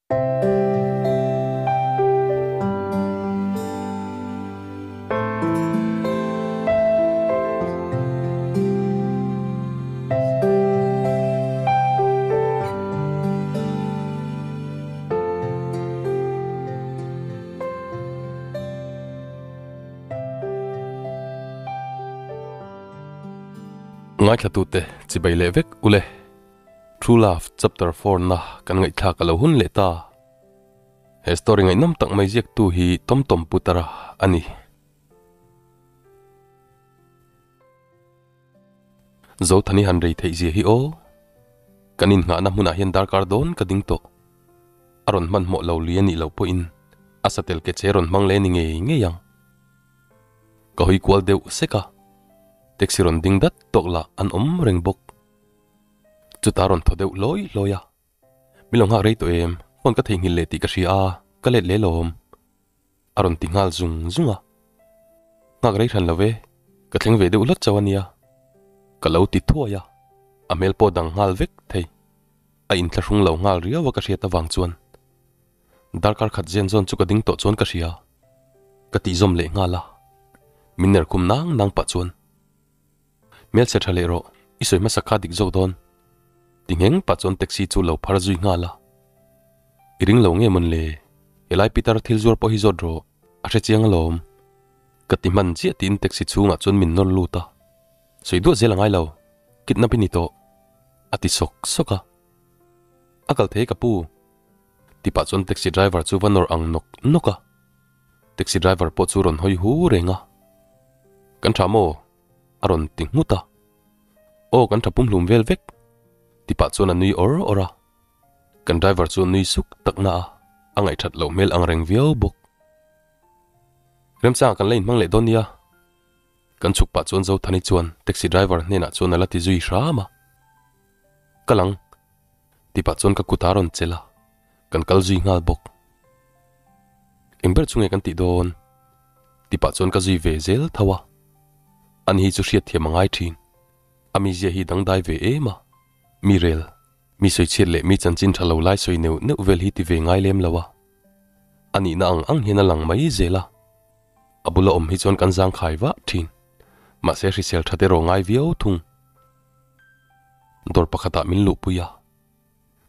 Ngaithlatute chibai leh vek ule. True Love Chapter 4 na kan ngaihthlak a lo hun leh ta. He story ngaihnawm tak mai ziaktu hi Tom Tom Putara a ni. Zothani han rei theih zia hi aw. Kan innghahna hmunah hian darkar dawn ka ding tawh. A rawn hmanhmawh lo lui a nih loh pawhin a satel ke che rawn hmang leh ni ngei ngei ang. Ka hawi kual deuh sek a, taxi rawn ding dat tawk lah an awm reng bawk. Chutah rawn thaw deuh hlawi hlawi a, Min lo nghak rei tawh em? Phone ka theihnghilh leh tih ka hria a, ka let leh lawm. A rawn ti nghal zung zung a. Nghak rei hran lo ve, ka thleng ve deuh hlawt chauh a nia. Ka lo ti thuai a, a hmel pawh dang nghal vek thei. A inthlahrung lo nghal riau a ka hriat avang chuan darkar khat zen zawn chu ka ding tawh chuan ka hria. Ka tihzawm leh nghal a, min ner khum nang nang pah chuan. Hmelchhe tha leh rawh, i sawi hmasa kha dik zawk dawn. Ti ngheng pah chuan taxi chu lo phar zui nghal a. I ring lo nge mawn le? Helai Peter thil zuar pawh hi zawt rawh, a hre chiang alawm. Ka ti hman chiah tiin taxi chhungah chuan min nawr lut a. Sawi duah zel a ngai lo, kidnap i ni tawh. A ti sawk sawk a. A kal thei ka pu. Ti pah chuan taxi driver chu va nawr ang nawk nawk a. Taxi driver pawh chu rawn hawi hu reng a. Kan tha maw? A rawn ti nghut a. Aw kan tha pumhlum vel vek. Ti pah chuan a nui awr awr a. Kan driver chu nui suk tak na a, a ngaihthat loh hmel ang reng viau bawk. Remchangah kan la inhmang leh dawn nia. Kan chhuk pah chuan Zothani chuan taxi driver hnenah chuan a la ti zui hram a. Kal ang. Ti pah chuan ka kut a rawn chelh a, kan kal zui nghal bawk. Eng ber chu nge kan tih dawn? Ti pah chuan ka zui ve zel tho a. Ani hi chu hriatthiam a ngai thin. A mizia hi dangdai ve em a. Mi rel, mi sawichhiat leh mi chanchin tha lo lai sawi neuh neuh vel hi ti ve ngai lem lo a. A nihna ang ang hian a lang mai zel a. A bula awm hi chuan kan zangkhai vah thin. Mahse hrisel that erawh ngai viau thung. Dawr pakhatah min luhpui a.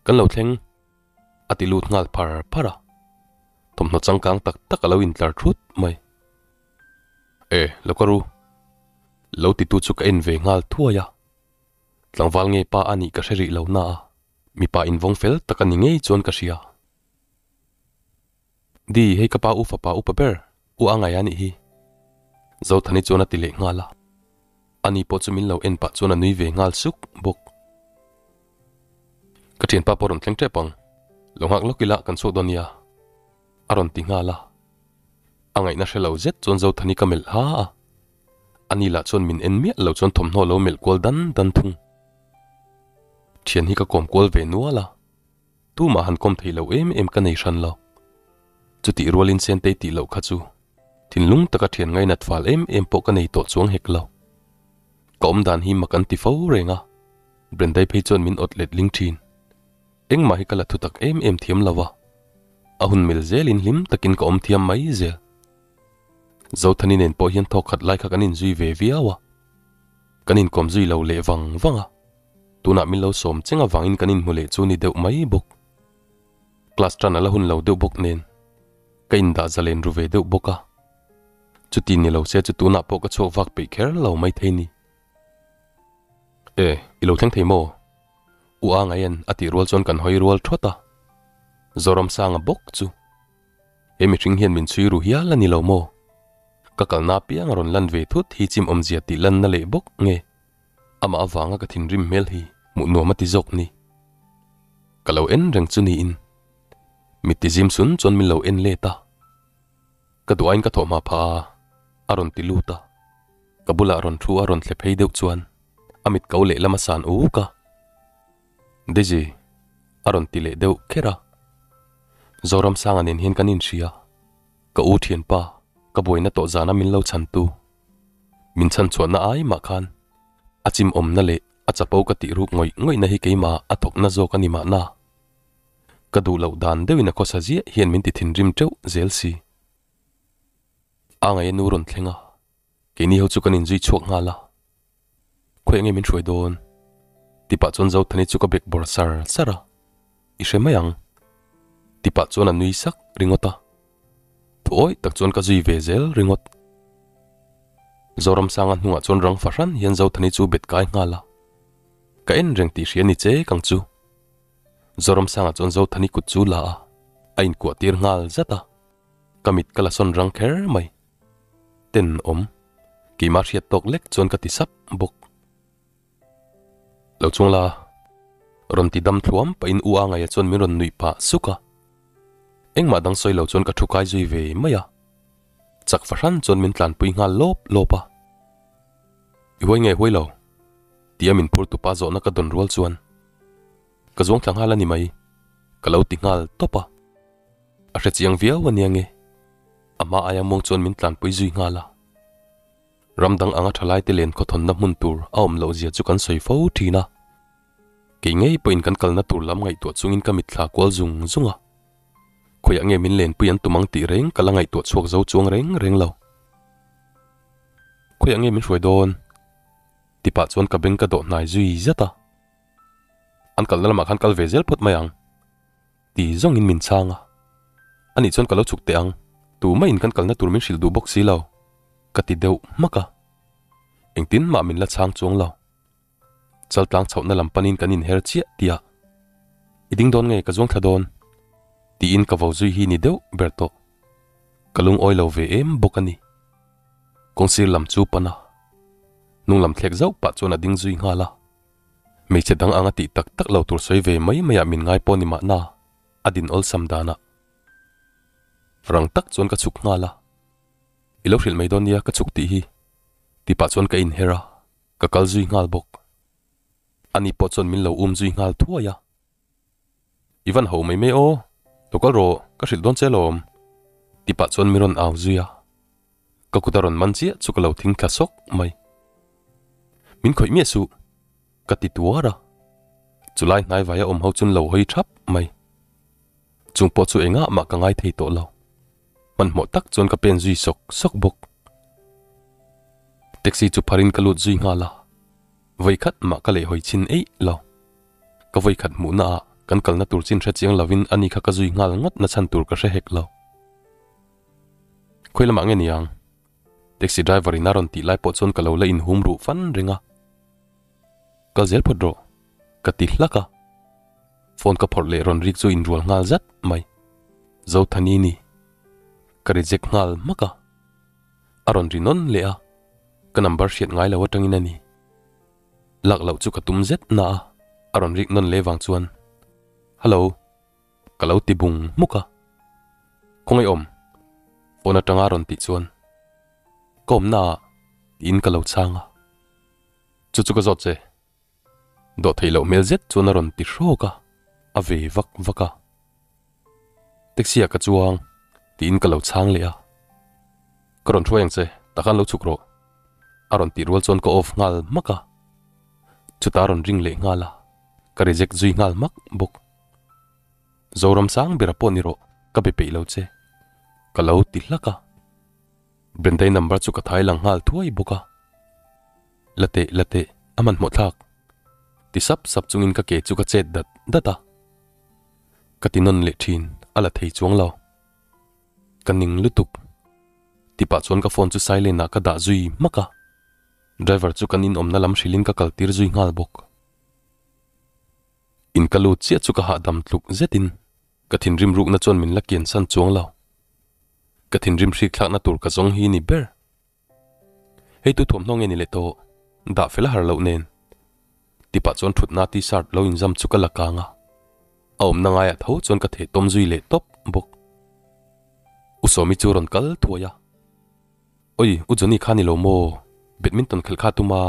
Kan lo thleng. A ti lut nghal phar phar a. Thawmhnaw changkang tak tak a lo intlar thut mai. E, lo ka ru. Lo titu chu ka en ve nghal thuai a. Tlangval nge pa a nih ka hre rih lo na a, mipa invawng fel tak a ni ngei chuan ka hria. Di, hei ka pa u fapa upa ber, u a ngaih a nih hi. Zothani chuan a ti leh nghal a. Ani pawh chu min lo en pah chuan a nui ve nghal suk bawk. Ka thianpa pawh rawn thleng tep ang. Lo nghak lawk ila kan chhuak dawn nia. A rawn ti nghal a. A ngaihna hre lo zet chuan Zothani ka melh ha a. Ani lah chuan min en miah lo chuan thawmhnaw lo melh kual dan dan thung. Thian hi ka kawm kual ve nual a. Tumah han kawm theih loh em em ka nei hran lo. Chutih rualin Sentei tih loh kha chu thinlung taka thian ngainat fal em em pawh ka nei tawh chuang hek lo. Ka awm dan hi mak an ti fo reng a, Brendai phei chuan min awt let ling thin. Engmah hi ka la thutak em em thiam lo a, a hun mil zelin hlim takin ka awm thiam mai zel. Zothani nen pawh hian thawk khat lai kha kan inzui ve viau a, kan inkawm zui lo leh vang vang a. Tunah min lo sawm cheng avangin kan inhmu leh chu ni deuh mai bawk. Class tan a la hun lo deuh bawk nen ka indah zalen ru ve deuh bawk a. Chuti ni lo se chu tunah pawh ka chhuak vak peih kher lo mai thei ni. E, i lo thleng thei maw? U A Ngaian a tih rual chuan kan hawi rual thawt a. Zoramsanga bawk chu. He mihring hian min chhui ru hial a ni lo maw? Ka kalna apiang a rawn lan ve thut hi chim awmzia tih lanna leh bawk nge? Amah avanga ka thinrim hmel hi hmuh nuam a ti zawk ni. Ka lo en reng chu niin. Mitti zim sun chuan min lo en let a. Ka duain ka thawhhma phah a, a rawn ti lut a. Ka bulah rawn thu a rawn thle phei deuh chuan a mit ko lehlam a san uk a. Daisy, a rawn ti leh deuh kher a. Zoramsanga nen hian kan inhria. Ka u thianpa, ka buaina tawh zana min lo chhantu. Min chhan chhuahna ai mah khan a chim awmna leh a chapo ka tih ruk ngawih ngawihna hi keimah a thawkna zawk a ni mahna. Ka duh loh dan deuhin a khawsa ziah hian min ti thinrim teuh zel si. A ngaih a nu rawn thleng a, keini ho chu kan inzui chhuak nghal a. Khawiah nge min hruai dawn? Tipah chuan Zothani chu ka bek bawr sar sar a, I hre mai ang. Tipah chuan a nui sak ringawt a. Thu awih tak chuan ka zui ve zel ringawt. Zoramsanga hnungah chuan rang fahran hian Zothani chu bet kai nghal a. Ka en reng tih hria ni che kang chu. Zoramsanga chuan Zothani kut chu la a, a inkuah tir nghal zat a. Ka mit ka la sawn rang kher mai. Ten awm. Keimah hriat tawk lek chuan ka ti sap bawk. Lo chuang la, rawn ti dam thluam pahin U Angaia chuan min rawn nuih pah suk a. Engmah dang sawi lo chuan ka thu kai zui ve mai a. Chak fahran chuan min tlanpui nghal lawp lawp a. I huai nge huai lo? Tia min phur tupa zawhna ka dawn rual chuan ka zuang thla nghal a ni mai, ka lo ti nghal tawp a. A hre chiang viau a nia nge? A hma aia muang chuan min tlanpui zui nghal a. Ram dang anga thalaite len khawthawnna hmun tur a awm loh zia chu kan sawi fo thin a. Kei ngei pawhin kan kalna tur lam ngaihtuah chungin ka mitthla kual zung zung a. Khawiah nge min lenpui an tum ang tih reng ka la ngaihtuah chhuak zo chuang reng reng lo. Khawiah nge min hruai dawn? Tipah chuan ka beng ka dawh hnai zui zat a. An kalna lamah khan kal ve zel phawt mai ang. Ti zawngin min chhang a. Anih chuan ka lo chhuk teh ang, tumah in kan kalna tur min hrilh duh bawk si lo, ka ti deuh hmak a. Engtin mah min la chhang chuang lo. Chaltlang chhohna lam panin kan inher chiah tih a, I ding dawn nge ka zuang thla dawn? Tiin ka vo zui hi ni deuh ber tawh. Ka lungawi lo ve em bawk a ni. Kawngsir lam chu pan a, hnung lam thlek zauh pah chuan a ding zui nghal a. Hmeichhe dang anga tih tak tak lo tur sawi ve mai maiah min ngai pawh ni mahna a din awlsam danah rang tak chuan ka chhuk nghal a, I lo hrilh mai dawn nia ka chhuk tih hi ti pah chuan ka inher a, ka kal zui nghal bawk. Ani pawh chuan min lo um zui nghal thuai a, I van ho mai mai aw, lo kal rawh ka hrilh dawn che alawm ti pah chuan min rawn au zui a. Ka kut a rawn man chiah chu ka lo thing thla sawk mai. Min khawih miah suh, ka ti tuar a. Chulai hnai vai a awm ho chun lo hawi thap mai. Chung pawh chu engah mah ka ngai thei tawh lo. Hmanhmawh tak chuan ka pen zui sawk sawk bawk. Taxi chu pharin ka lut zui nghal a, vawikhat mah ka lehhawi chhin eih lo. Ka vawikhat hmuhna ah kan kalna tur chin hre chiang lovin ani kha ka zui nghal ngawt na chhan tur ka hre hek lo. Khawi lamah nge niang? Taxi driver in a rawn tih lai pawh chuan ka lo la inhum ruh fan reng a. Kal zel phawt rawh, ka ti hlak a. Phone ka phawrh leh rawn rik chu inrual nghal zat mai. Zothani ni. Ka reject nghal hmak a. A rawn ri nawn leh a, ka number hriat ngai lo atangin a ni. Lak loh chu ka tum zet na a, a rawn rik nawn leh vang chuan, Hello. Ka lo ti bung hmuk a. Khawngaih awm? Phone atanga rawn tih chuan ka awmna ah tiin ka lo chhang a. Chu chu ka zawt che. Dawh theih loh hmel zet chuan a rawn ti hrawk a, a ve vak vak a. Taxi ah ka chuang tiin ka lo chhang leh a. Ka rawn hruai ang che, takhan lo chhuk rawh. A rawn tih rual chuan ka off nghal hmak a. Chutah a rawn ring leh nghal a, ka reject zui nghal hmak bawk. Zoram sang bera pawh ni rawh, ka be peih lo che. Ka lo ti hlak a. Brendai number chu ka thai lang nghal thuai bawk a. La teh, la teh, a hmanhmawh thlak. Ti sap sap chungin ka ke chu ka chet dat dat a. Ka ti nawn leh thin, a la thei chuang lo. Ka ning lutuk. Ti pah chuan ka phone chu silent ah ka dah zui hmak a. Driver chu kan inawmna lam hrilhin ka kal tir zui nghal bawk. In ka lut chiah chu ka hahdam tluk zetin ka thinrim rukna chuan min la kian san chuang lo. Ka thinrim hrik thlakna tur ka zawng hi ni ber. Hei tu thuamhnaw nge ni leh tawh, dah fel a har loh nen. Tipah chuan thutna t-shirt lo inzam chu ka la kang a, a awmna ngaiah tho chuan ka theh tawm zui leh tawp bawk. U Sawmi chu rawn kal thuai a, Oi, U Johnny kha ni lo maw? Badminton khelh kha tum a,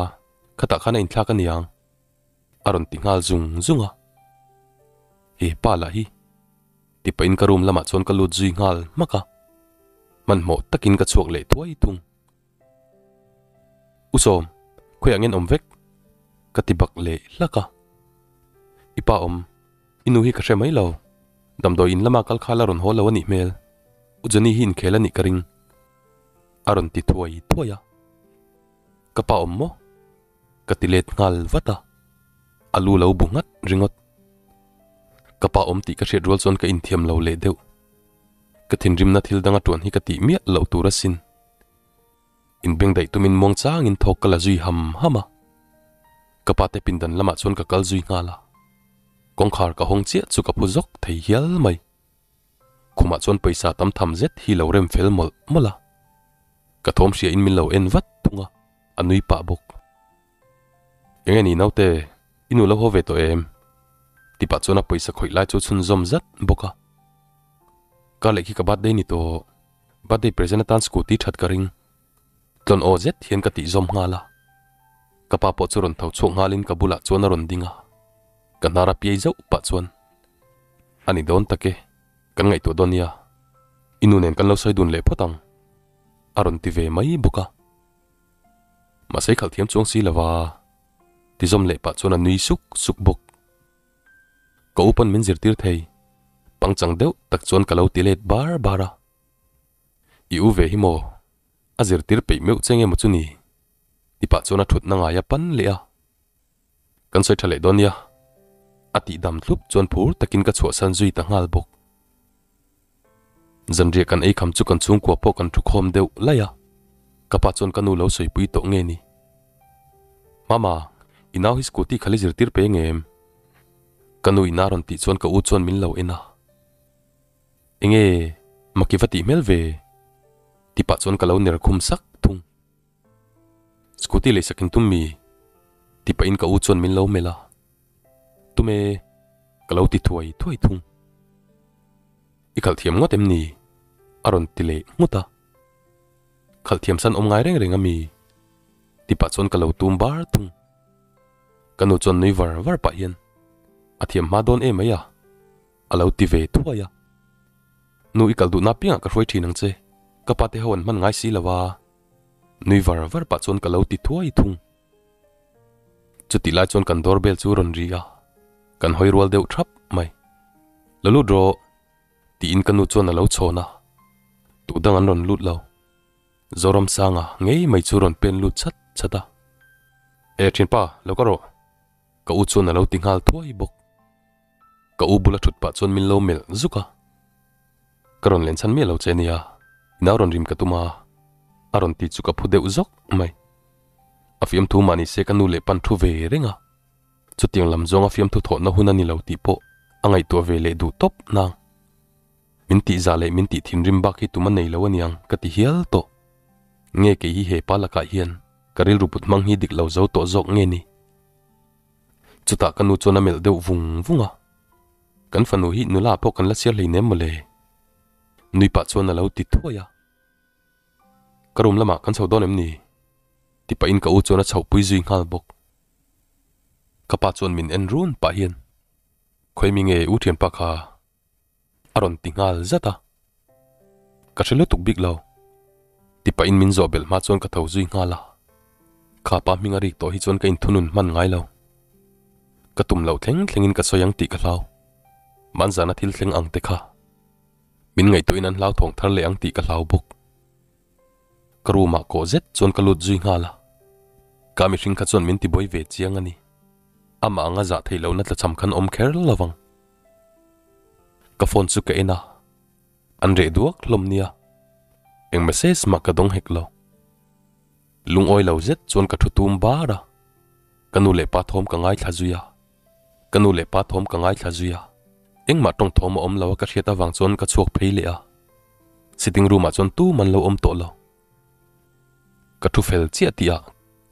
khatah khan a inthlak a niang. A rawn ti nghal zung zung a. He pa lah hi. Tipahin ka room lamah chuan ka lut zui nghal hmak a. Hmanhmawh takin ka chhuak leh thuai thung. U Sawm, khawiah ngen awm vek? Ka ti bak leh hlak a. I pa awm, i nu hi ka hre mai lo. Damdawi in lama kal kha la rawn haw lo a nih hmel. U Johnny hi inkhel a nih ka ring. A rawn ti thuai thuai a. Ka pa awm maw? Ka ti let nghal vat a. A lu lo bu nghat ringawt. Ka pa awm tih ka hriat rual chuan ka inthiam lo leh deuh. Ka thinrimna thil danga tuan hi ka tih miah loh tur asin. Inbengdaih tumin muang changin thawk ka la zui ham ham a. Ka pa te pindan lamah chuan ka kal zui nghal a. Kawngkhar ka hawng chiah chu ka phu zawk thei hial mai. Khumah chuan pawisa tam tham zet hi lo rem fel mawlh mawlh a. Ka thawm hria in min lo en vat thung a, a nui pah bawk. Eng nge ni naute, i nu lo haw ve tawh em? Ti pah chuan a pawisa khawih lai chu chhunzawm zat bawk a. Kar leh khi ka birthday ni tawh. Birthday present atan scooty that ka ring. Tlawn aw zet hian ka tih zawm nghal a. Ka pa pawh chu rawn tho chhuak nghalin ka bulah chuan a rawn ding a. Ka hnar a piai zauh pah chuan, A ni dawn tak e, kan ngaihtuah dawn nia. I nu nen kan lo sawi dun leh phawt ang. A rawn ti ve mai bawk a. Mahse i khalh thiam chuang si lova. Ti zawm leh pah chuan a nui suk suk bawk. Ka u pawn min zirtir thei. Pangchang deuh tak chuan ka lo ti let bar bar a. I u ve hi maw? A zirtir peih meuh che nge maw chu ni? Ti pah chuan a thutna ngai a pan leh a. Kan sawi tha leh dawn nia. A tih dam thlup chuan phur takin ka chhuahsan zui ta nghal bawk. Zanriah kan ei kham chu kan chhungkua pawh kan thu khawm deuh laih a, ka pa chuan ka nu lo sawipui tawh nge ni? Mama, i nau hi scooty khali zirtir pe nge em? Ka nu ina rawn tih chuan ka u chuan min lo en a. Enge, maki va tih hmel ve? Ti pah chuan ka lo ner khum sak thung. Scooty leisak in tum mi? Ti pahin ka u chuan min lo melh a. Tume, ka lo ti thuai thuai thung. I khalh thiam ngawt em ni? A rawn ti leh nghut a. Khalh thiam san awm ngai reng reng a mi? Ti pah chuan ka lo tum bar thung. Ka nu chuan nui var var pah hian, A thiam hma dawn em mai a? A lo ti ve thuai a. Nu i kal duhna piangah ka hruai thin ang che, ka pa te ho an hman ngai si lo a. Nui var var pah chuan ka lo ti thuai thung. Chutih lai chuan kan doorbell chu rawn ri a, kan hawi rual deuh thap mai. Lo lut rawh, tiin ka nu chuan a lo chhawn a, tu dang an rawn lut lo. Zoramsanga ngei mai chu rawn pen lut chat chat a. E thianpa, lo ka rawh, ka u chuan a lo ti nghal thuai bawk. Ka u bula thut pah chuan min lo melh zuk a, Ka rawn len chhan miah lo che nia, i nau rawn rim ka tum a, a rawn ti chu ka phu deuh zawk mai. A fiamthu mah ni se ka nu leh pan thu ve reng a, chutiang lam zawnga fiamthu thawhna hun a ni lo tih pawh a ngaihtuah ve leh duh tawp nang. Min tih zah leh min tih thinrim bak hi tum a nei lo aniang ka ti hial tawh. Nge kei hi he pa lakah hian ka rilru put hmang hi dik lo zo tawh zawk nge ni? Chutah ka nu chuan a melh deuh vung vung a, Kan fanu hi nula pawh kan la chhiar hleinem mawle. Nui pah chuan a lo ti thuai a. Ka room lamah kan chho dawn em ni? Ti pahin ka u chuan a chhohpui zui nghal bawk. Ka pa chuan min en run pah hian, Khawi mi nge u thianpa kha? A rawn ti nghal zat a. Ka hre lutuk bik lo. Ti pahin min zawh belh hma chuan ka tho zui nghal a. Kha pa hming a rik tawh hi chuan ka inthunun hman ngai lo. Ka tum loh thleng thlengin ka sawi ang tih ka hlau. Manzana thil thleng ang te kha. Min ngaihtuahin an hlauthawng thar leh ang tih ka hlau bawk. Ka room ah kawh zet chuan ka lut zui nghal a. Ka mihring kha chuan min tibuai ve chiang a ni. Amah anga zah theih lohna tlachham khan awm kher lovang. Ka phone chu ka en a, an reh duak hlawm nia. Eng message mah ka dawng hek lo. Lungawi lo zet chuan ka thu tum bar a. Ka nu leh pa thawm ka ngaithla zui a. Ka nu leh pa thawm ka ngaithla zui a, engmah tawng thawm a awm lo a ka hriat avang chuan ka chhuak phei leh a, sitting room ah chuan tum an lo awm tawh lo. Ka thu fel chiah tih ah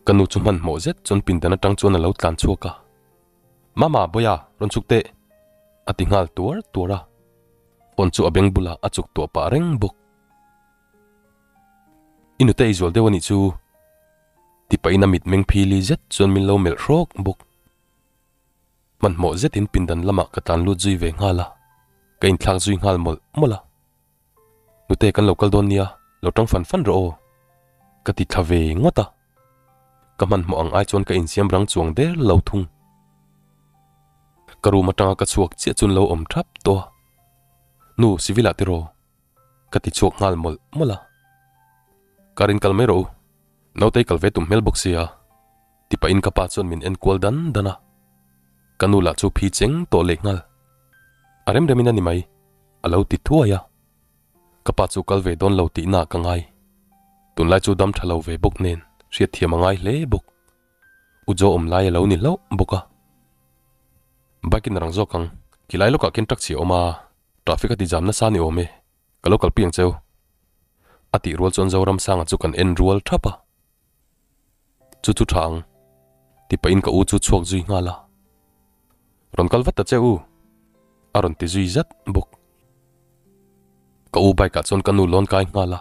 ka nu chu hmanhmawh zet chuan pindan atang chuan a lo tlan chhuak a, Mama, Bawia, rawn chhuk teh! a ti nghal tuar tuar a, phone chu a beng bulah a chuk tuah pah reng bawk. I nute ei zual deuh a nih chu, ti pahin a mitmeng phili zet chuan min lo melh hrawk bawk. Hmanhmawh zetin pindan lamah ka tlan lut zui ve nghal a, ka inthlak zui nghal mawlh mawlh a. Nute kan lo kal dawn nia, lo tang fan fan rawh aw. Ka ti thla ve ngawt a. Ka hmanhmawh ang ai chuan ka insiam rang chuang der lo thung. Ka room atanga ka chhuak chiah chuan lo awm thap tawh a. Nu, civil ah tiraw? Ka ti chhuak nghal mawlh mawlh a. Car in kal mai rawh u, nautei kal ve tum hmel bawk sia, ti pahin ka pa chuan min en kual dan dan a. Ka nu lah chu phi cheng tawh leh nghal. A rem remin a ni mai, a lo ti thuai a. Ka pa chu kal ve dawn lo tihna ka ngai. Tunlai chu dam tha lo ve bawk nen hriatthiam a ngai hle bawk. U Jo awm lai a lo ni hlauh bawk a. Bike in a rang zawk ang, khilai lawkah khian truck chhia awm a, traffic a ti jam nasa ni awm e, ka lo kalpui ang cheu. A tih rual chuan Zoramsanga chu kan en rual thap a. Chu chu tha ang, ti pahin ka u chu chhuak zui nghal a. Rawn kal vat ta che u, a rawn ti zui zat bawk. Ka u bike ah chuan ka nu lawn kai nghal a.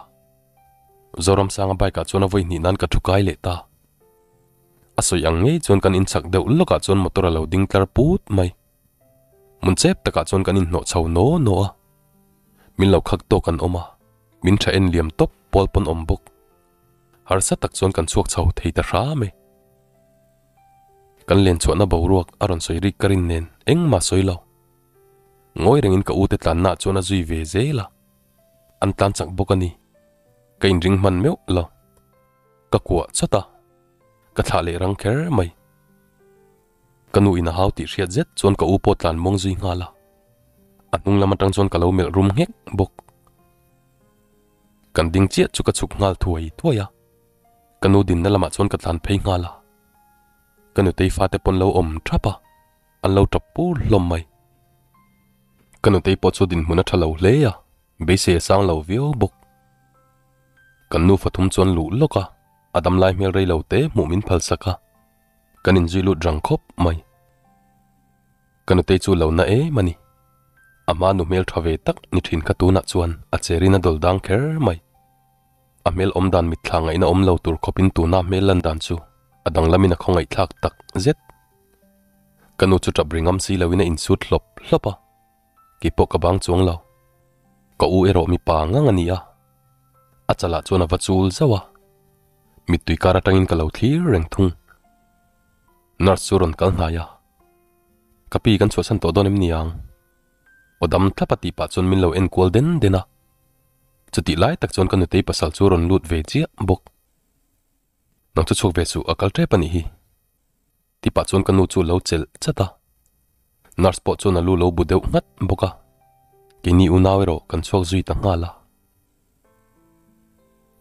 Zoramsanga bike ah chuan a vawi hnih nan ka thu kai leh ta. A sawi ang ngei chuan kan inchak deuh lawkah chuan motor a lo ding tlar put mai. Hmun chep takah chuan kan inhnawh chho naw naw a. Min lo khak tawk an awm a, min tha en liam tawp pawl pawn awm bawk. Harsa tak chuan kan chhuak chho thei ta hram e. Kan len chhuahna boruak a rawn sawi rik ka rin nen engmah sawi lo. Ngawi rengin ka ute tlanna chuan a zui ve zel a, an tlan chak bawk a ni. Ka inring hman meuh lo. Ka kuah chawt a, ka thlah leh rang kher mai. Ka nu in a hau tih hriat zet chuan ka u pawh tlan mawng zui nghal a, a hnung lam atang chuan ka lo melh rum nghek bawk. Kan ding chiah chu ka chhuk nghal thuai thuai a, ka nu dinna lamah chuan ka tlan phei nghal a. Ka nutei fate pawn lo awm thap a. An lo tap pur hlawm mai. Ka nutei pawh chu dinhmun a tha lo hle a, beisei a sang lo viau bawk. Kan nufa thum chuan luh lawk a, a dam lai hmel rei lo te hmuh min phal sak a, kan inzui lut rang khawp mai. Ka nutei chu lo na em a ni. A hma nu hmel tha ve tak ni thin kha tunah chuan a cherin a dawl dang kher mai. A hmel awm dan mitthla ngaihna awm lo tur khawpin tuna hmel lan dan chu a danglamin a khawngaihthlak tak zet. Ka nu chu tap ringam si loin a insut hlawp hlawp a, kei pawh ka bang chuang lo. Ka u erawh mipa ngang a ni a, a chalah chuan a va chul zauh a, mittui kar atangin ka lo thlir reng thung. Nurse chu rawn kal hnai a, Ka pi kan chhuahsan tawh dawn em ni ang? Aw dam thlap a tih pah chuan min lo enkual den den a. Chutih lai tak chuan ka nutei pasal chu rawn lut ve chiah bawk. Nang chu chhuak ve suh, a kal tep a nih hi. Ti pah chuan ka nu chu lo chelh chat a. Nurse pawh chuan a lu lo bu deuh nghat bawk a. Keini unau erawh kan chhuak zui ta nghal a.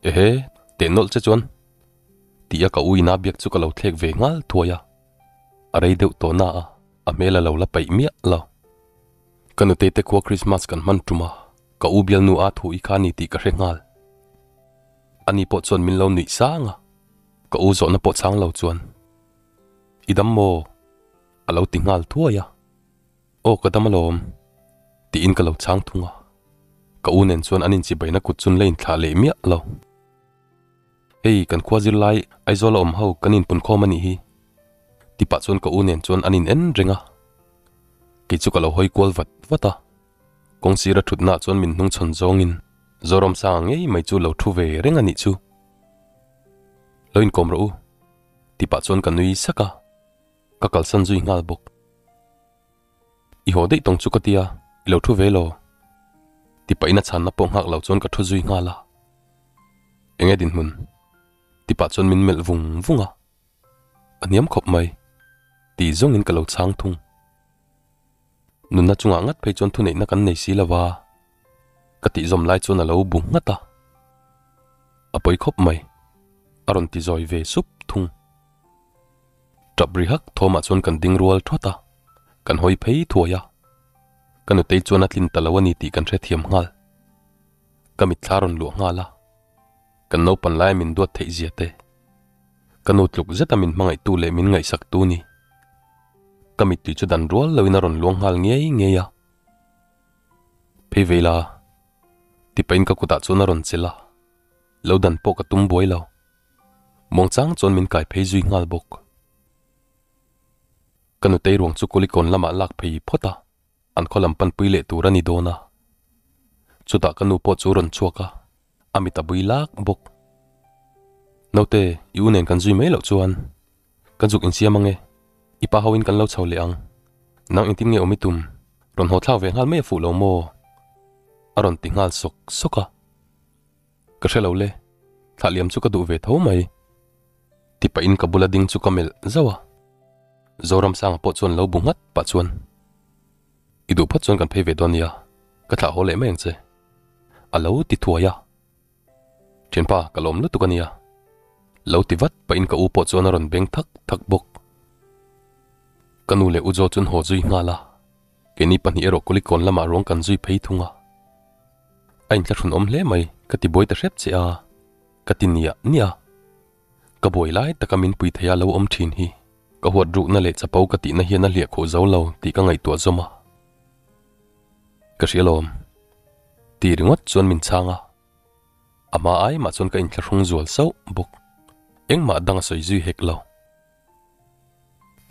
Ehe, teh nawlh che chuan. Tih a ka u ina biak chu ka lo thlek ve nghal thuai a. A rei deuh tawh na a, a hmel a lo la paih miah lo. Ka nutei te khua Christmas kan hman tum a, ka u bialnu a thu i kha ni tih ka hre nghal. Ani pawh chuan min lo nuih sang a, ka u zawhna pawh chhang lo chuan, I dam maw? a lo ti nghal thuai a. Aw ka dam alawm, tiin ka lo chhang thung a. Ka u nen chuan an inchibaina kut chun la inthlah leh miah lo. Hei kan khua zirlai Aizawl a awm ho kan inpunkhawm a nih hi, ti pah chuan ka u nen chuan an in en reng a. Kei chu ka lo hawi kual vat vat a. Kawng sira thutnaah chuan min hnungchhawn zawngin Zoramsanga ngei mai chu lo thu ve reng a nih chu. Lo inkawm rawh u, ti pah chuan ka nui sak a, ka kalsan zui nghal bawk. I haw daih tawng chu ka tia, i lo thu ve law? Ti pahin a chhanna pawh nghak lo chuan ka thu zui nghal a. Enge dinhmun? Ti pah chuan min melh vung vung a. A hniam khawp mai, ti zawngin ka lo chhang thung. Nunna chungah ngat phei chuan thuneihna kan nei si lo va, ka tih zawm lai chuan a lo bu nghat a. A pawi khawp mai, a rawn ti zawi ve sup thung. Tap ri hak thawmah chuan kan ding rual thawt a, kan hawi phei thuai a. Ka nutei chuan a tlin ta lo a ni tih kan hrethiam nghal. Ka mitthla rawn luah nghal a, kan naupan laia min duat theih zia te. Ka nu tluk zeta min hmangaihtu leh min ngaihsaktu ni. Ka mittui chu dan rual loin a rawn luang nghal ngei ngei a. Phei vei la, ti pahin ka kutah chuan a rawn chelh a, lo dan pawh ka tum buai lo. Muangchang chuan min kai phei zui nghal bawk. Ka nutei ruang chu Kulikawn lamah lak phei phawt a, an khaw lam panpui leh tur a ni dawn a. Chutah ka nu pawh chu rawn chhuak a, a mit a bui lak bawk. Naute, i u nen kan zui mai loh chuan ka zuk insiam ange, i pa hoin kan lo chho leh ang. Nang engtin nge awm i tum? Rawn haw thlak ve nghal mai a fuh lo maw? A rawn ti nghal sawk sawk a. Ka hre lo le, thlah liam chu ka duh ve tho mai. Ti pahin ka bula ding chu ka melh zauh a. Zoramsanga pawh chuan lo bu nghat pah chuan, I duh phawt chuan kan phei ve dawn nia, ka thlah haw leh mai ang che. A lo ti thuai a. Thianpa, ka lawm lutuk a nia. Lo ti vat pahin ka u pawh chuan a rawn beng thak thak bawk. Ka nu leh u Joe chuan haw zui nghal a. Keini pahnih erawh Kulikawn lamah ruang kan zui phei thung a. A inthlahrun awm hle mai, ka ti buai ta hrep che a, ka ti niah niah a. Ka buai lai taka min pui thei a lo awm thin hi ka huat rukna leh chapo ka tihna hian a hliah khuh zo lo tih ka ngaihtuah zawm a. Ka hria lawm. Ti ringawt chuan min chhang a. A hma ai mah chuan ka inthlahrung zual sauh bawk. Engmah dang a sawi zui hek lo.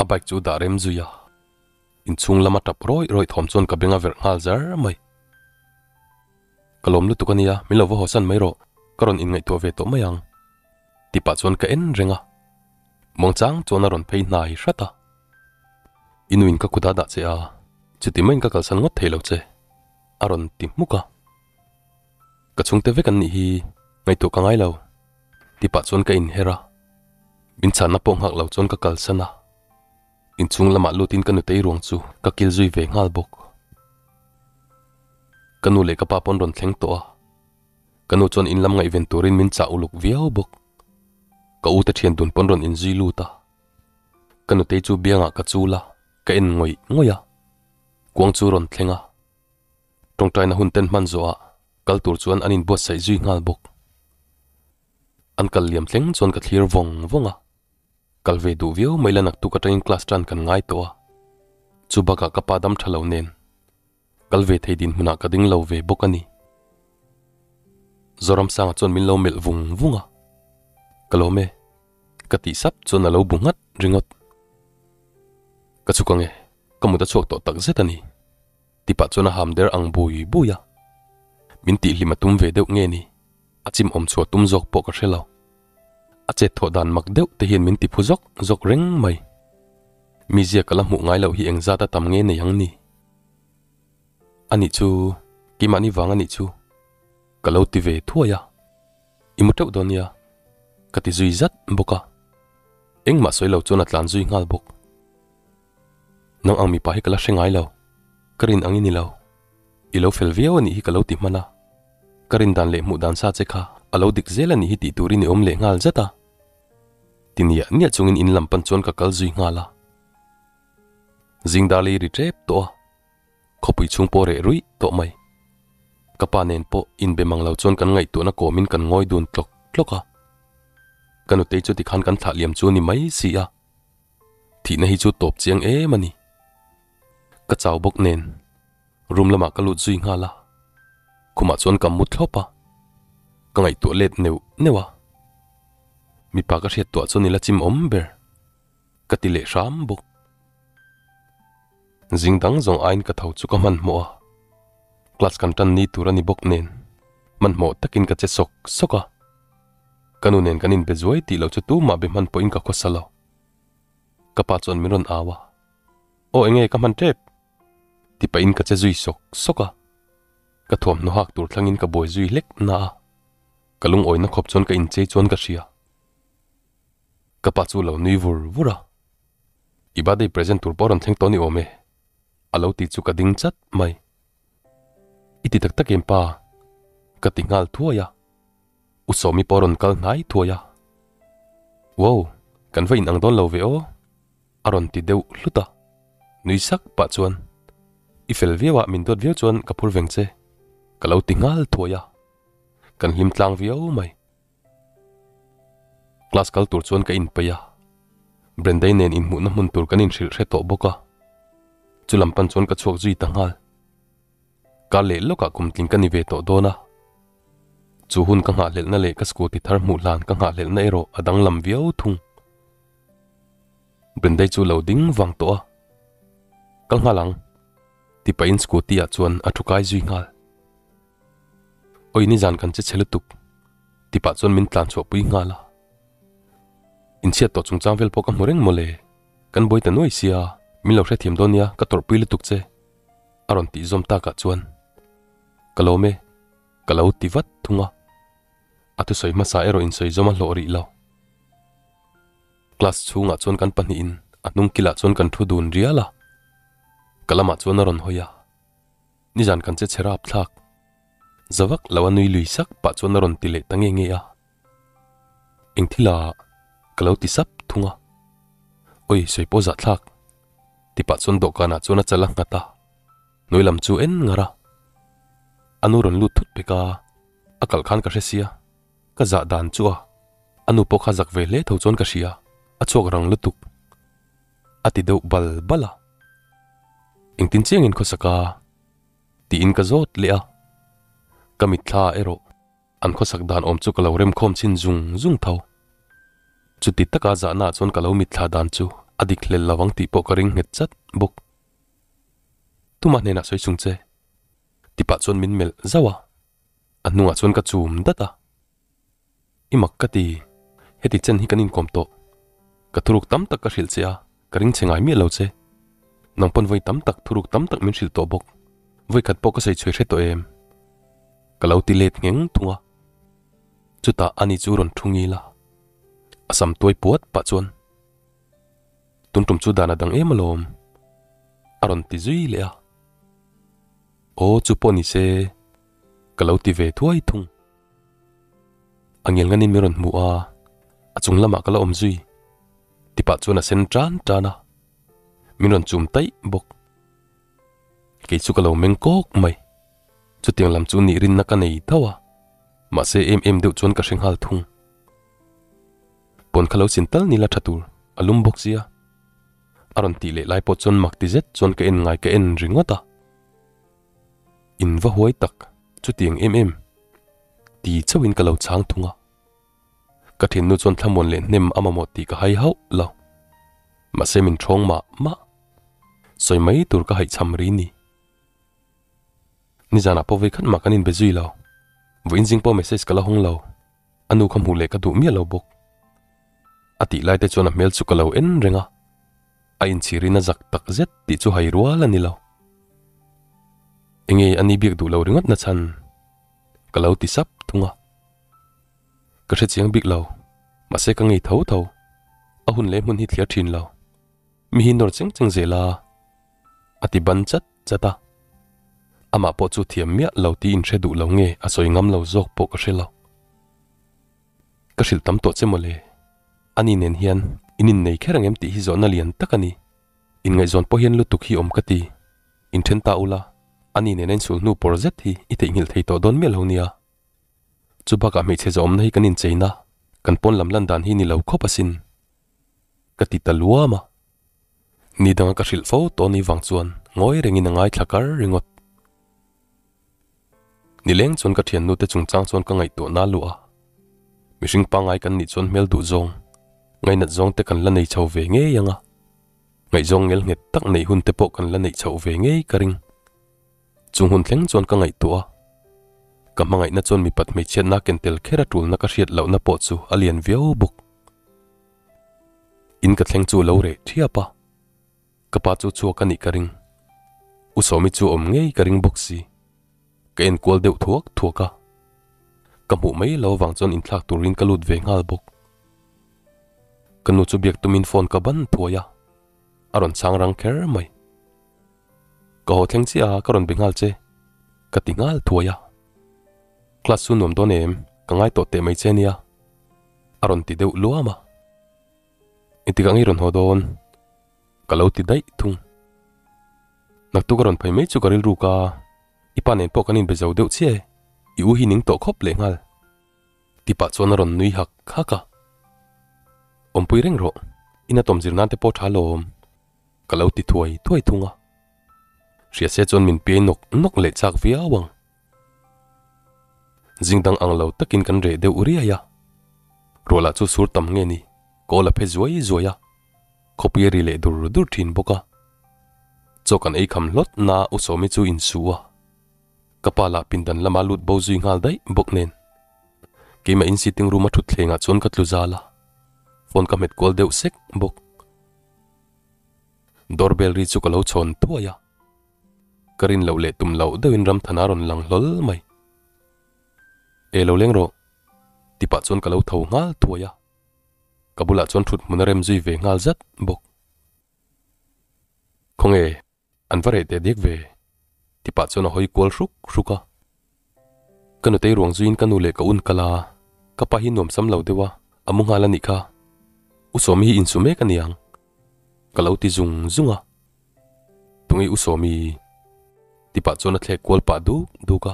A bike chu dah rem zui a. Inchhung lama tap rawih rawih thawm chuan ka beng a verh nghal zar mai. Ka lawm lutuk a nia, min lo va hawsan mai rawh, ka rawn inngaihtuah ve tawh mai ang. Ti pah chuan ka en reng a. Muangchang chuan a rawn phei hnai hrat a. I nuin ka kut a dah che a, chuti maiin ka kalsan ngawt thei lo che, a rawn ti hmuk a. Ka chhungte vek an nih hi, ngaihtuah ka ngai lo, ti pah chuan ka inher a. Min chhanna pawh nghak lo chuan ka kalsan a. Inchhung lamah lutin ka nutei ruang chu ka kil zui ve nghal bawk. Ka nu leh ka pa pawn rawn thleng tawh a, ka nu chuan in lam ngaihven turin min chah uluk viau bawk. Ka u te thian dun pawn rawn inzui lut a, ka nutei chu biangah ka chul a, ka en ngawih ngawih a, kuang chu rawn thleng a, tawngtaina hun ten hman zawhah kal tur chuan an inbuatsaih zui nghal bawk. An kal liam thleng chuan ka thlir vawng vawng a. Kal ve duh viau mai la naktuk atangin class tan kan ngai tawh a, chu bakah ka pa dam tha lo nen kal ve thei dinhmunah ka ding lo ve bawk a ni. Zoramsanga chuan min lo melh vung vung a, Ka lawm e, ka tih sap chuan a lo bu nghat ringawt. Ka chhuk ange, ka mut a chhuak tawh tak zet a ni, ti pah chuan a ham der ang bui bui a, min tihhlim a tum ve deuh nge ni? A chim awm chhuah tum zawk pawh ka hre lo. A chet thawh dan mak deuh te hian min ti phu zawk zawk reng mai. Mi ziak ka la hmuh ngai loh hi engzat a tam nge nei ang ni? A nih chu, keimahni vang a nih chu. Ka lo ti ve thuai a. I mu teuh dawn nia. Ka ti zui zat bawk a. Engmah sawi lo chuan a tlan zui nghal bawk. Nang ang mipa hi ka la hre ngai lo. Ka rin ang i ni lo. I lo fel viau a nih hi ka lo ti hman a. Ka rin dan leh hmuh dan sa che kha a lo dik zel a nih hi tih turin i awm leh nghal zat a. Ti niah niah chungin in lam pan chuan ka kal zui nghal a. Zing dar lei ri tep tawh a, khawpui chhung pawh reh ruih tawh mai. Ka pa nen pawh inbe mang lo chuan kan ngaihtuahna kawmin kan ngawi dun tlawk tlawk a. Ka nutei chu tikhan kan thlah liam chu a ni mai si a. Thihna hi chu tawp chiang em a ni. Ka chau bawk nen room lamah ka lut zui nghal a, khumah chuan ka mu thlawp a, ka ngaihtuah let neuh neuh a, mipa ka hriat tuah chuan i la chim awm ber ka ti leh hram bawk. Zing dang zawng aiin ka tho chu ka hmanhmawh a, class kan tan ni tur a ni bawk nen hmanhmawh takin ka che sawk sawk a, ka nu nen kan inbe zuai tih loh chu tumah be hman pawhin ka khawsa lo. Ka pa chuan min rawn au a, Aw enge ka hman tep? Ti pahin ka che zui sawk sawk a, ka thuamhnaw hak tur thlangin ka buai zui hlek na a, ka lungawina khawp chuan ka inchei chuan ka hria. Ka pa chu lo nui vur vur a, I birthday present tur pawh rawn thleng tawh ni awm e, a lo ti chu ka ding chat mai. I ti tak tak em pa? Ka ti nghal thuai a. U Sawmi pawh rawn kal hnai thuai a. Wow, kan va inang dawn lo ve aw, a rawn ti deuh hlut a. Nui sak pah chuan, I fel viau a, min duat viau chuan ka phur veng che, ka lo ti nghal thuai a. Kan hlim tlang viau mai. Class kal tur chuan ka inpeih a, Brendai nen inhmuhna hmun tur kan inhrilh hre tawh bawk a. Chu lam pan chuan ka chhuak zui ta nghal. Kar leh lawkah kum tling ka ni ve tawh dawn a. Chu hun ka nghahhlelhna leh ka scooty thar hmuh hlan ka nghahhlelhna erawh a danglam viau thung. Brendai chu lo ding vang tawh a. Kal nghal ang, ti pahin scooty ah chuan a thu kai zui nghal. Awi nizan kan che chhe lutuk, ti pah chuan min tlan chhuah pui nghal a. Inchhiat tawh chungchang vel pawh ka hmu reng mawle, kan buai ta nuai sia, min lo hrethiam dawn nia ka tawrhpui lutuk che. A rawn tih zawm takah chuan. Ka lawm e, ka lo ti vat thung a. A thusawi hmasa erawh insawi zawm a hlawh rih lo. Class chhungah chuan kan pahnihin a hnung kilah chuan kan thu dun rial a. Ka lamah chuan a rawn hawi a. Nizan kan che chhe rap thlak. Za vak lo a nui lui sak pah chuan a rawn ti leh ta nge nge a. Eng thil a ka lo ti sap thung a. Oi sawi pawh zah thlak. Ti pah chuan dawhkanah chuan a chal a nghat a. Hnuai lam chu en ngar a. A nu rawn lut thut pek a, a kalh khan ka hre sia. Ka zah dan chu a, a nu pawh kha zak ve hle tho chuan ka hria, a chhuak rang lutuk. A ti deuh bal bal a. Engtin chiangin khawsak a? Tiin ka zawt leh a. Ka mitthla erawh an khawsak dan awm chu ka lo remkhawm chhin zung zung tho. Chuti taka zahna ah chuan ka lo mitthla dan chu a dik hlel lo ang tih pawh ka ring nghet chat bawk. Tuma hnenah sawi chung che. Tipah chuan min melh zauh a, a hnungah chuan ka chum dat a. I mak ka ti, heti chen hi kan inkawm tawh. Ka thuruk tam tak ka hrilh che a, ka ring che ngai miah lo che. Nang pawn vawi tam tak thuruk tam tak min hrilh tawh bawk. Vawi khat pawh ka sawi chhuai hre tawh em? Ka lo ti let ngheng thung a. Chutah ani chu rawn thu ngil a, a sam tuai puat pah chuan. Tun tum chu dan a dang em alawm, a rawn ti zui leh a. Aw chu pawh ni se, ka lo ti ve thuai thung. A ngel nganin min rawn hmu a, a chung lamah ka la awm zui. Tipah chuan a sen tan tan a, min rawn chum taih bawk. Kei chu ka lo meng kawk mai. Chutiang lam chu nih rinna ka nei tho a, mahse em em deuh chuan ka hre nghal thung. Pawn kha lo sin tal ni la tha tur, a lum bawk sia. A rawn tih leh lai pawh chuan mak ti zet chuan ka en ngai ka en ringawt a. In va huai tak, chutiang em em ti chauhin ka lo chhang thung a. Ka thinnu chuan thlamuan leh hnem a mamawh tih ka hai hauh lo. Mahse min thawng mah mah. Sawi mai tur ka haihchham ri ni. Nizanah pawh vei khat mah kan inbe zui lo. Vawiin zing pawh message ka la hawng lo. A nu kha hmuh leh ka duh miah lo bawk. A tih lai te chuan a hmel chu ka lo en reng a, a inchhirin a zak tak zet tih chu hai rual a ni lo. Enge a ni biak duh lo ringawt na chhan? Ka lo ti sap thung a. Ka hre chiang bik lo, mahse ka ngei tho tho. A hun leh hmun hi thliar thin lo. Mi hi nawr cheng cheng zel a, a ti ban chat chat a. Amah pawh chu thiam miah lo tih inhre duh lo nge a sawi ngam lo zawk pawh ka hre lo. Ka hrilh tam tawh che mawle. Ani nen hian in innei kher ang em tih hi zawhna lian tak a ni. Inngaihzawn pawh hian lutuk hi awm ka ti. Inthen ta ula, ani nena insul hnu pawr zet hi i theihnghilh thei tawh dawn miah lo nia. Chu bakah hmeichhe zawhawmna hi kan incheina, kan pawn lam lan dan hi ni lo khawp asin. Ka ti ta luam a. Ni danga ka hrilh fo tawh ni vang chuan ngawi rengin a ngaithla kar ringawt. Nileng chuan ka thiannu te chungchang chuan ka ngaihtuah na luah a. Mihring pangngai kan nih chuan hmel duh zawng, ngainat zawng te kan la nei chho ve ngei ang a. Ngaihzawng ngel nghet tak neih hun te pawh kan la neih chhoh ve ngei ka ring. Chung hun thleng chuan ka ngaihtuah a. Ka hmangaihna chuan mipat hmeichhiatna ken tel kher a tulna ka hriat lohna pawh chu a lian viau bawk. In ka thleng chu lo reh thiap a. Ka pa chu chhuak a nih ka ring. U Sawmi chu awm ngei ka ring bawk si. Ka enkual deuh thuak thuak a. Ka hmuh mai lo avang chuan inthlak turin ka lut ve nghal bawk. Ka nu chu biak tumin phone ka ban thuai a, a rawn chhang rang kher mai. Ka haw thleng chiah a, ka rawn be nghal che. Ka ti nghal thuai a. Class chu nuam dawn em? Ka ngai tawh teh mai che nia. A rawn ti deuh luam a. Engtikah nge i rawn haw dawn? Ka lo ti daih thung. Naktuk a rawn phei mai chu ka rilru ka, i pa nen pawh kan inbe zo deuh chiah e, i u hi ning tawh khawp leh nghal. Ti pah chuan a rawn nui hak hak a. Awmpui reng rawh, ina tawm zir nan te pawh tha lawm. Ka lo ti thuai thuai thung a. Hria se chuan min piai nawk nawk leh chak viau ang. Zing dang ang lo takin kan reh deuh riai a. Ruahlah chu sur tam nge ni, kawl a phe zuai zuai a. Khawpui a ri leh dur dur thin bawk a. Chaw kan ei kham hlawt na U Sawmi chu insu a. Ka pa lah pindan lama lut bo zui nghal daih bawk nen. Keimah in sitting room a thut thlengah chuan ka tlu zal a. Phone ka hmet kual deuh sek bawk. Doorbell ri chu ka lo chhawn thuai a. Ka rin loh leh tum loh deuhin Ramthana rawn lang hlawl mai. E lo leng rawh. Ti pah chuan ka lo tho nghal thuai a. Ka bulah chuan thut hmun a rem zui ve nghal zat bawk. Khawnge an va reh teh diak ve? Ti pah chuan a hawi kual hruk hruk a. Ka nutei ruang zuiin ka nu leh ka un kal a, ka pa hi nuam sam lo deuh a, a mu nghal a nih kha. U Sawmi hi insu mek a niang. Ka lo ti zung zung a. Tunge U Sawmi? Ti pah chuan a thlek kual pah duk duk a.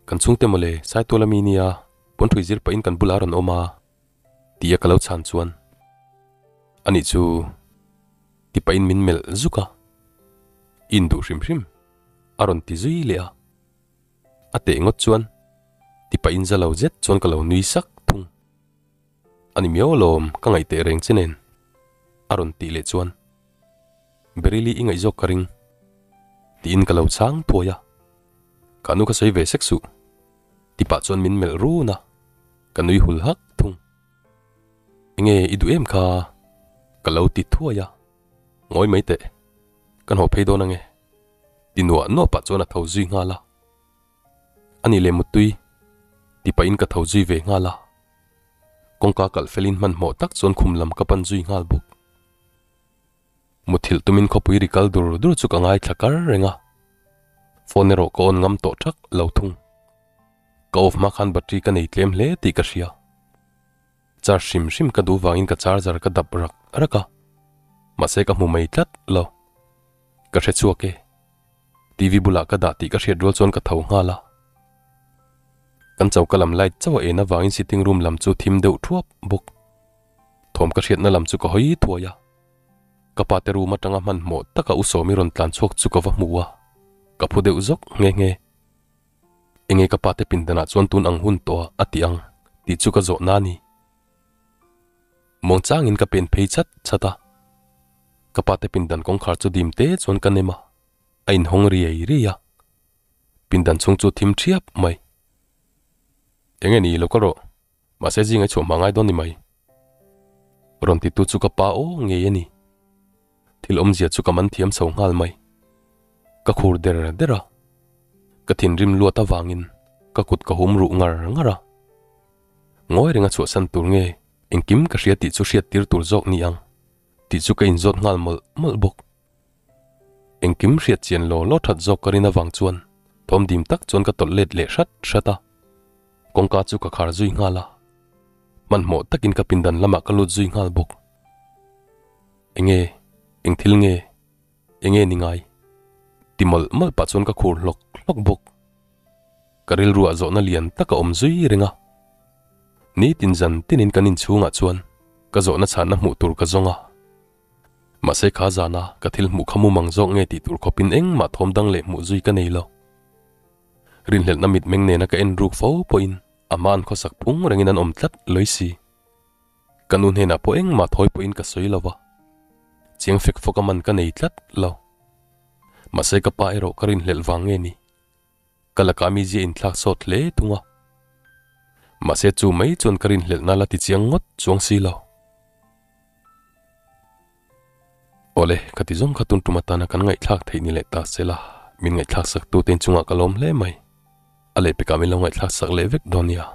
Kan chhungte mawle, Saitual ami nia, pawnṭhui zir pahin kan bulah a rawn awm a, tia ka lo chhan chuan ani chu ti pahin min melh zuk a, in duh hrim hrim a rawn ti zui leh a, a teh ngawt chuan ti pahin za lo zet chuan ka lo nui sak thung. Ani miau alawm ka ngaih teh reng che nen a rawn tih leh chuan Berili i ngaih zawk ka ring tiin ka lo chhang thuai a, ka nu ka sawi ve sek suh ti pah chuan min melh run a, ka nui hul hak thung. Enge i duh em kha? Ka lo ti thuai a, ngawi mai teh, kan haw phei dawn ange ti nuah nuah pah chuan a tho zui nghal a, ani leh muttui ti pahin ka tho zui ve nghal a, kawngka kalh felin hmanhmawh tak chuan khum lam ka pan zui nghal bawk. Muthilh tumin khawpui ri kal dur dur chu ka ngaithla kar reng a, phone erawh ka on ngam tawh thak lo thung. Ka off hma khan battery ka nei tlem hle tih ka hria. Charge hrim hrim ka duh vangin ka charger ka dap rak rak a, mahse ka hmu mai tlat lo. Ka hre chhuak e. TV bulah ka dah tih ka hriat rual chuan ka tho nghal a. Kan choka lam light chauh a en avangin sitting room lam chu thim deuh thuap bawk. Thawm ka hriatna lam chu ka hawi thuai a. Ka pa te room atanga hmanhmawh taka U Sawmi rawn tlan chhuak chu ka va hmu a, ka phu deuh zawk nghe nghe. Enge ka pa te pindanah chuan tun ang hun tawh a ti ang tih chu ka zawh na ni. Muang changin ka pen phei chat chat a, ka pa te pindan kawngkhar chu dim te chuan ka nem a, a inhawng riai riai a. Pindan chhung chu thim thiap mai. Enge ni lo kal rawh. Mahse zinga chhuah hma ngai dawn ni mai. Rawn titu chu ka pa aw ngei a ni. Thil awmzia chu ka man thiam chho nghal mai. Ka khur der der a. Ka thinrim luat avangin ka kut ka hum ruh ngar ngar a. Ngawi renga chhuahsan tur nge engkim ka hria tih chu hriat tir tur zawk ni ang tih chu ka inzawt nghal mawlh mawlh bawk. Engkim hriat chian law law that zawk ka rin avang chuan thawm dim tak chuan ka tawlh let leh hrat hrat a. Kawngka chu ka khar zui nghal a, hmanhmawh takin ka pindan lamah ka lut zui nghal bawk. Enge, eng thil nge, enge ni ngai? Ti mawlh mawlh pah chuan ka khur hlawk hlawk bawk. Ka rilruah zawhna lian tak a awm zui reng a. Nitin zan tinin kan inchhungah chuan ka zawhna chhanna hmuh tur ka zawng a. Mahse kha zana ka thil hmuh kha mumang zawk nge tih tur khawpin engmah thawm dang leh hmuh zui ka nei lo. Rinhlelhna mitmeng nena ka en ruk fo pawhin a hma an khawsak phung rengin an awm tlat lawih si. Ka nu hnenah pawh engmah thawi pawhin ka sawi lo va, chiang fek fawk a man ka nei tlat lo. Mahse ka pa erawh ka rinhlelh vang nge ni? Ka lakah mi zia inthlak sawt hle thung a. Mahse chu mai chuan ka rinhlelhna la ti chiang ngawt chuang si lo. Awle, ka ti zawng kha tun tum atana kan ngaihthlak theih ni leh ta sela, min ngaihthlak sak tute inchungah ka lawm hle mai. A lehpekah min lo ngaihthlak sak leh vek dawn nia.